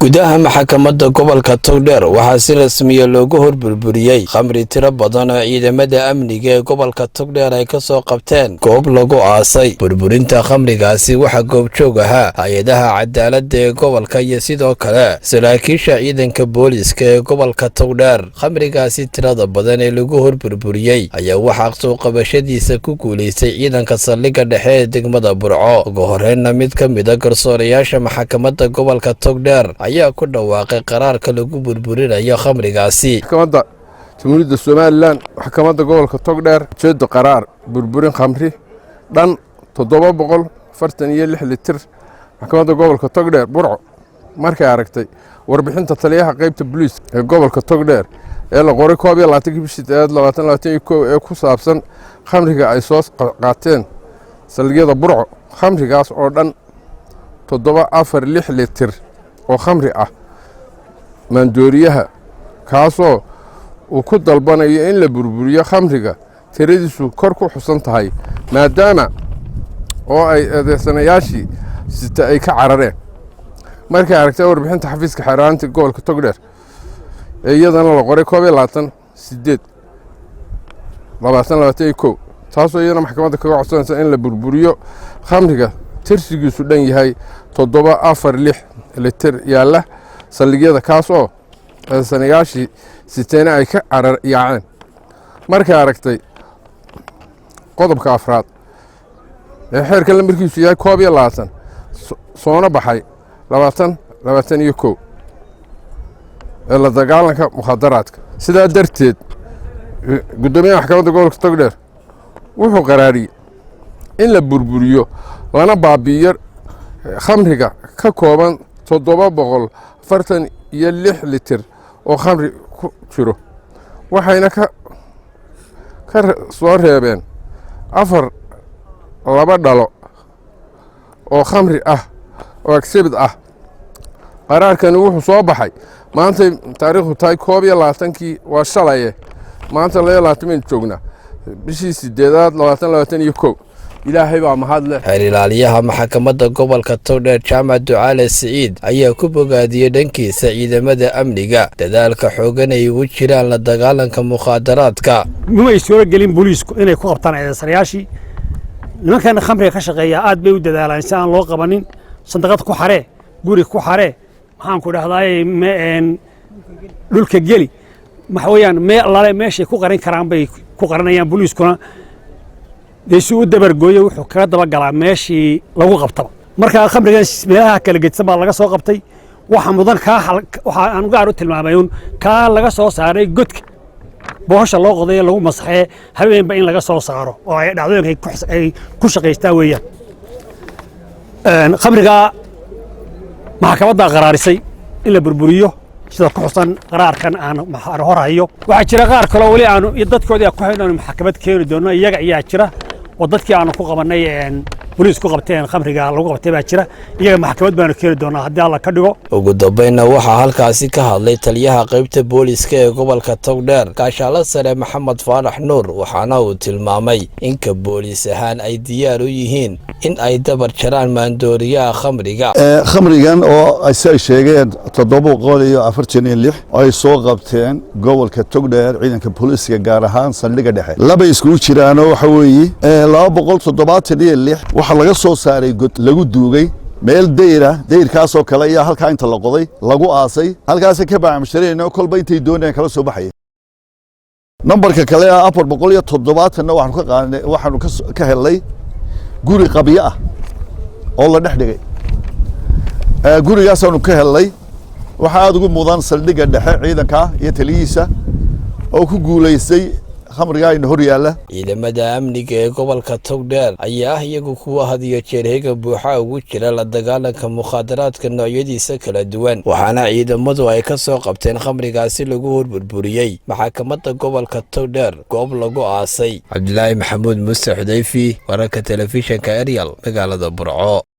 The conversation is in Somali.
Gudaha maxkamadda gobolka Togdheer waxaa si rasmiya loogu horburburiyey khamri tiro badan oo ciidamada amniga ee gobolka Togdheer ay ka soo qabteen goob lagu aasay. Burburinta khamrigaasi waxaa goobjoog ahaa hay-adaha cadaaladda ee gobolka iyo sidoo kale saraakiisha ciidanka booliska ee gobolka Togdheer. Khamrigaasi tirada badan ee lagu horburburiyey ayaa waxaa soo qabashadiisa ku guulaystay ciidanka saldhigga dhexe ee degmada Burco. Ugu horreynna, mid ka mida garsoorayaasha maxkamadda gobolka Togdheer ayaa ku dhawaaqay qaraarka lagu burburinayo khamrigaasi. Maxkamadda Jamhuuriyadda Somaliland, maxkamadda gobolka Togdheer. Ujeeddo: qaraar burburin khamri dhan 746 litir. Maxkamadda gobolka Togdheer, Burco, markay aragtay warbixinta taliyaha qeybta booliiska ee gobolka Togdheer ee la qoray 21-kii bishii 8 2021 ee ku saabsan khamriga ay soo qaateen saldhigyada Burco, khamrigaas oo dhan 746 litir oo khamri ah maandooriyaha, kaasoo uu ku dalbanayo in la burburiyo khamriga tiradiisu kor ku xusan tahay, maadaama oo ay eedeysanayaashii sita ay ka carareen. Markay aragtay warbixinta xafiiska xeeraanta gobolka Togdheer ee iyadana la qoray 21/8/2021, taasoo iyadana maxkamadda kaga codsanaysa in la burburiyo khamriga tirsigiisu dhan yahay 746 litir yaalla saldhigyada, kaas oo eedeysanayaashii siteena ay ka carar yaaceen. Markay aragtay qodobka afraad ee xeerka lambarkiisu yahay 21, soona baxay 2021 ee la dagaalanka mukhadaraadka. Sidaa darteed, guddoomiyaha maxkamadda gobolka Togdheer wuxuu qaraariyey in la burburiyo lana baabi'iyo khamriga ka kooban 746 litir oo khamri ku jiro, waxayna ka soo reebeen afar laba dhalo oo khamri ah oo exhibit ah. Qaraarkani wuxuu soo baxay maantay taariikhdu tahay 21-kii, waa shalaye, maanta 22 baynu joognaa, bishii sideedaad 2021. Ilaahay baa mahad leh. Xeer ilaaliyaha maxkamadda gobolka Togdheer, Jaamac Ducaale Siciid, ayaa ku bogaadiyey dhankiisa ciidamada amniga dadaalka xoogan ay ugu jiraan la dagaalanka mukhaadaraadka. Mumay suuro gelin booliisku inay ku qabtaan eedeysanayaashii. Nimankan khamriga ka shaqeeya aad bay u dadaalaan si aan loo qabanin. Sandaqad ku xaree, guri ku xaree, maxaan ku dhahdaay, dhulka geli, waxa weeyaan mee allale meeshay ku qarin karaan bay ku qaranayaan. Booliiskuna dee si u dabargooyo wuxuu kaga dabagalaa meeshii lagu qabtaba. Marka khamrigan meelaha kala gedsan baa laga soo qabtay. Waxa mudan kaa waxa aan gaar u tilmaamay un kaa laga soo saaray godka bohosha loo qoday lagu masaxee habeenba in laga soo saaro oo ay dhacdooyinka ay ku shaqaystaan weeyaan. Khamrigaa maxkamaddaa qaraarisay in la burburiyo sida ku xusan qaraarkan aan hor hayo. Waxaa jira qaar kaloo weli aanu dadkoodii ku hayno, aanu maxkamad keeni doono. Iyaga ayaa jira oo dadkii aanu ku qabannay, boliis ku qabteen, khamriga lagu qabtay baa jira. Iyaga maxkamad baanu keeni doonaa haddii Alla ka dhigo. Ugu dambeynna, waxaa halkaasi ka hadlay taliyaha qaybta booliska ee gobolka Togdheer, gaashaalo sare Maxamed Faarax Nuur, waxaana uu tilmaamay inka booliis ahaan ay diyaar u yihiin in ay dabar jaraan maandooriyaha khamriga. Khamrigan oo si ay sheegeen 746 ay soo qabteen gobolka Togdheer ciidanka booliiska, gaar ahaan saldhigga dhexe, laba iskugu jiraanoo waxa weeye 276 waxaa laga soo saaray god lagu duugay meel dayra. Dayrkaasoo kale ayaa halkaa inta la qoday lagu aasay, halkaasay ka baacmusharayna, kolba intay doonayaan kala soo baxaya. Nambarka kale ah 470-na waxaanu ka qaadnay, waxaanu ka helnay guri qabyo ah oo la dhex dhigay. Gurigaasaanu ka helnay. Waxaa aada ugu mudan saldhigga dhexe ciidanka iyo taliyihiisa oo ku guulaystay khamrigaa ina hor yaalla. Ciidamada amniga ee gobolka Togdheer ayaa ah iyagu kuwa had iyo jeer heega buuxa ugu jira la dagaalanka mukhaadaraadka noocyadiisa kala duwan, waxaana ciidamadu ay ka soo qabteen khamrigaasi lagu horburburiyey maxkamadda gobolka Togdheer goob lagu aasay. Cabdilaahi Maxamuud Muuse Xudayfi, wararka telefishinka Eryal, magaalada Burco.